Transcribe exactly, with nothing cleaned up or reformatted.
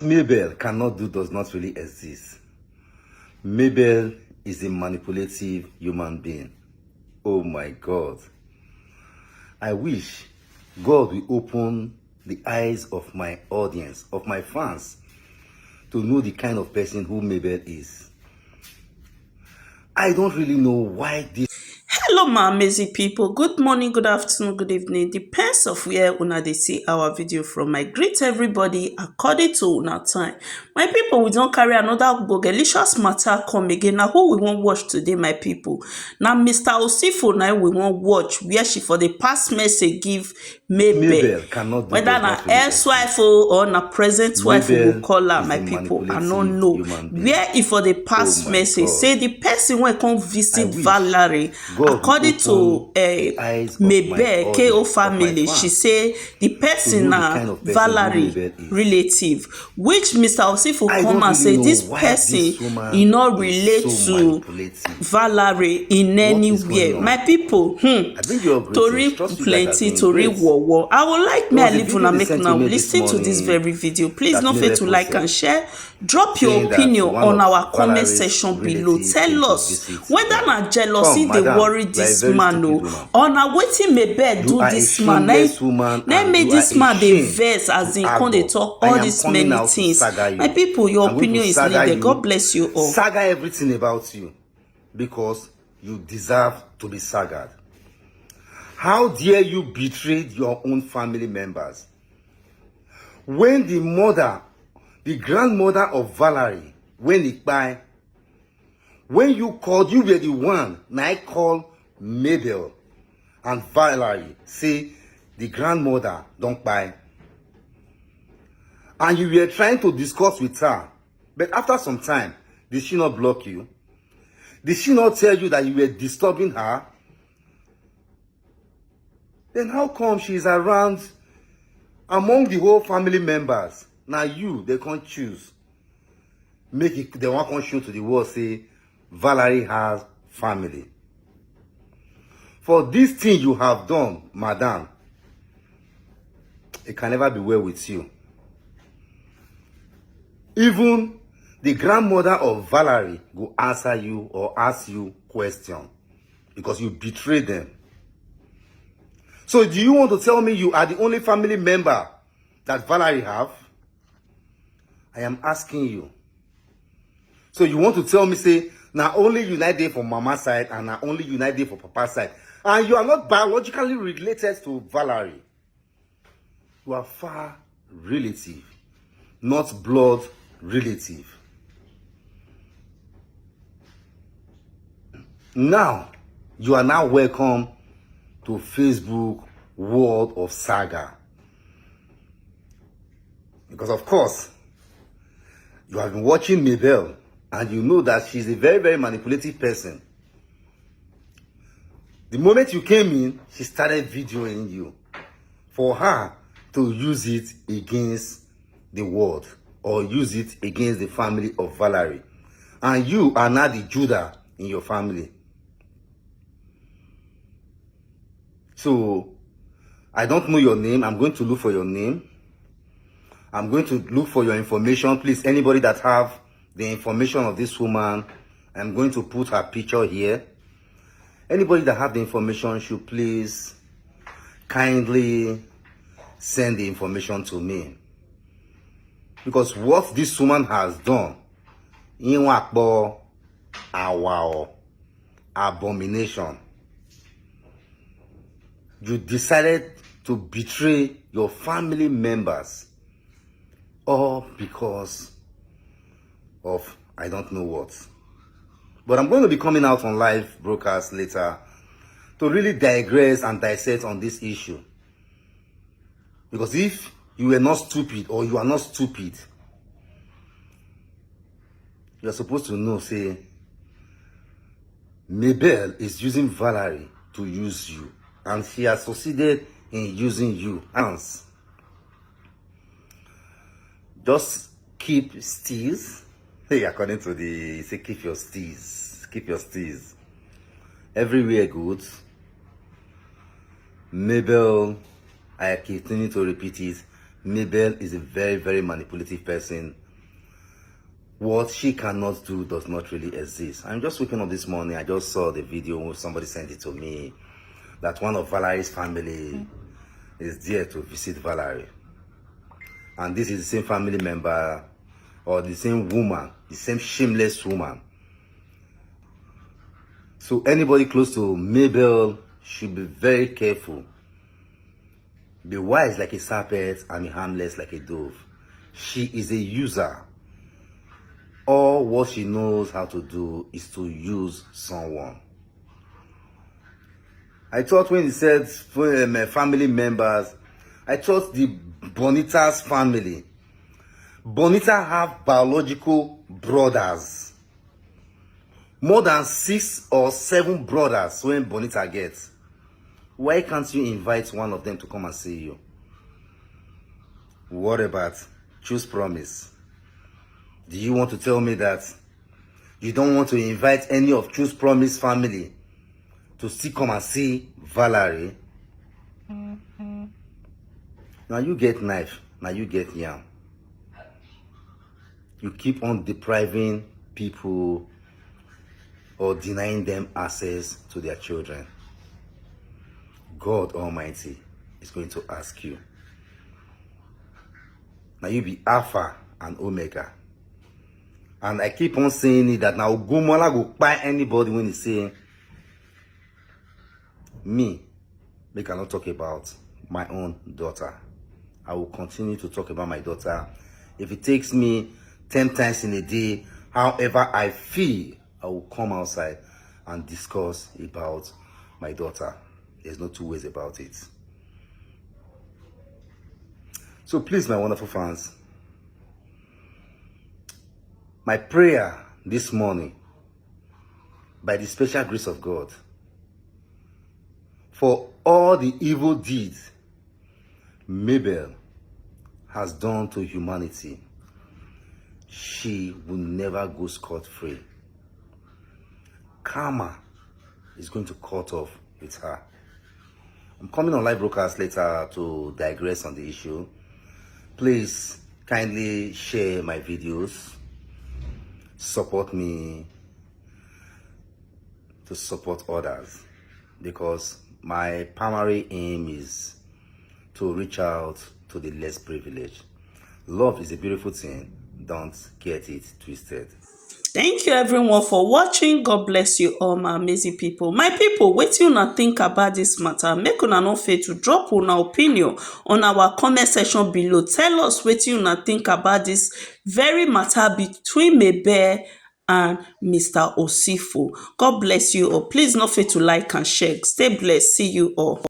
Mabel cannot do does not really exist. Mabel is a manipulative human being. Oh my God. I wish God will open the eyes of my audience, of my fans, to know the kind of person who Mabel is. I don't really know why this. Hello, my amazing people. Good morning, good afternoon, good evening. Depends of where una dey see our video from. I greet everybody according to una time. My people, we don carry another gbogelicious matter come again. Na who we wan watch today, my people? Na Mister Osifo na we wan watch, where she for the pass message give Mabel. Mabel cannot do Whether does na not really ex-wife o or na present wife we Mabel go call am, is my a people, I manipulative no know. Human being. Where e for the pass Oh my message God. Say the person wey come visit I wish Valerie, God will according to open uh, eyes of my Mabel audience, K O of my family, fans, she say the to person know the na kind of person who Valerie Mabel is. Relative, which Mister Osifo I come don't and say really know this why person this woman e no is relate so to manipulative. Valerie in What any is way. going on? My people, hmm, I bring you up tori greetings. Trust you guys are plenty doing tori great. wowo. I would like me There and was a leave video una they make sent una to me this listen to this morning very video. Please that no fail Mabel to like and posted, share. Drop your saying that opinion one on of our comment Valerie's section below. relatives came Tell to us visit whether me. na jealousy Come, dey madam, worry you are a this very man stupid o, woman. Or na wetin Mabel You do are a this man na shameless woman na and make you this are a man dey shame vex as to im come dey Agbo. talk I all am these coming many out to things. saga you. My people, your I'm going to opinion is saga needed. you. God bless you all. Saga everything about you because you deserve to be sagged. How dare you betray your own family members? When the mother, the grandmother of Valerie, when he kpai, when you called, you were the one. Na I call Mabel and Valerie say the grandmother don kpai, and you were trying to discuss with her. But after some time, did she not block you? Did she not tell you that you were disturbing her? Then how come she is around among the whole family members? Now you, they can't choose. Make it, they want to show to the world say Valerie has family. For this thing you have done, madam, it can never be well with you. Even the grandmother of Valerie go answer you or ask you question because you betrayed them. So do you want to tell me you are the only family member that Valerie have? I am asking you. So you want to tell me say na only you na dey for mama side and na only you na dey for papa side, and you are not biologically related to Valerie. You are far relative, not blood relative. Now, you are now welcome to Facebook world of saga. Because of course, you have been watching Mabel and you know that she's a very, very manipulative person. The moment you came in, she started videoing you for her to use it against the world or use it against the family of Valerie. And you are now the Judah in your family. So, I don't know your name. I'm going to look for your name. I'm going to look for your information. Please, anybody that have the information of this woman, I'm going to put her picture here. Anybody that have the information should please kindly send the information to me. Because what this woman has done, Inwakbo Awao, abomination. You decided to betray your family members all because of I don't know what. But I'm going to be coming out on live broadcast later to really digress and dissect on this issue. Because if you were not stupid or you are not stupid, you are supposed to know say Mabel is using Valerie to use you, and she has succeeded in using you. Ants, just keep steez. Hey, according to the say, keep your steez, keep your steez. Everywhere good. Mabel, I continue to repeat it. Mabel is a very, very manipulative person. What she cannot do does not really exist. I'm just waking up this morning. I just saw the video. Somebody sent it to me that one of Valerie's family is there to visit Valerie. And this is the same family member or the same woman, the same shameless woman. So anybody close to Mabel should be very careful. Be wise like a serpent and be harmless like a dove. She is a user. All what she knows how to do is to use someone. I thought when he said, um, uh, family members, I thought the Bonita's family. Bonita have biological brothers. More than six or seven brothers wey Bonita get. Why can't you invite one of them to come and see you? What about Choose Promise? Do you want to tell me that you don't want to invite any of Choose Promise family to still come and see Valerie? Now you get knife, now you get yam. You keep on depriving people or denying them access to their children. God Almighty is going to ask you. Now you be Alpha and Omega. And I keep on saying it that now Gumola go buy anybody when he say me, make I not talk about my own daughter. I will continue to talk about my daughter. If it takes me ten times in a day, however I feel, I will come outside and discuss about my daughter. There's no two ways about it. So please, my wonderful fans, my prayer this morning, by the special grace of God, for all the evil deeds Mabel has done to humanity, she will never go scot-free. Karma is going to cut off with her. I'm coming on live broadcast later to digress on the issue. Please kindly share my videos, support me to support others, because my primary aim is to reach out to the less privileged. Love is a beautiful thing. Don't get it twisted. Thank you everyone for watching. God bless you all, my amazing people. My people, wetin una think about this matter? Make una no fail to drop una opinion on our comment section below. Tell us wetin una think about this very matter between Mabel and Mister Osifo. God bless you all. Please no fail to like and share. Stay blessed. See you all.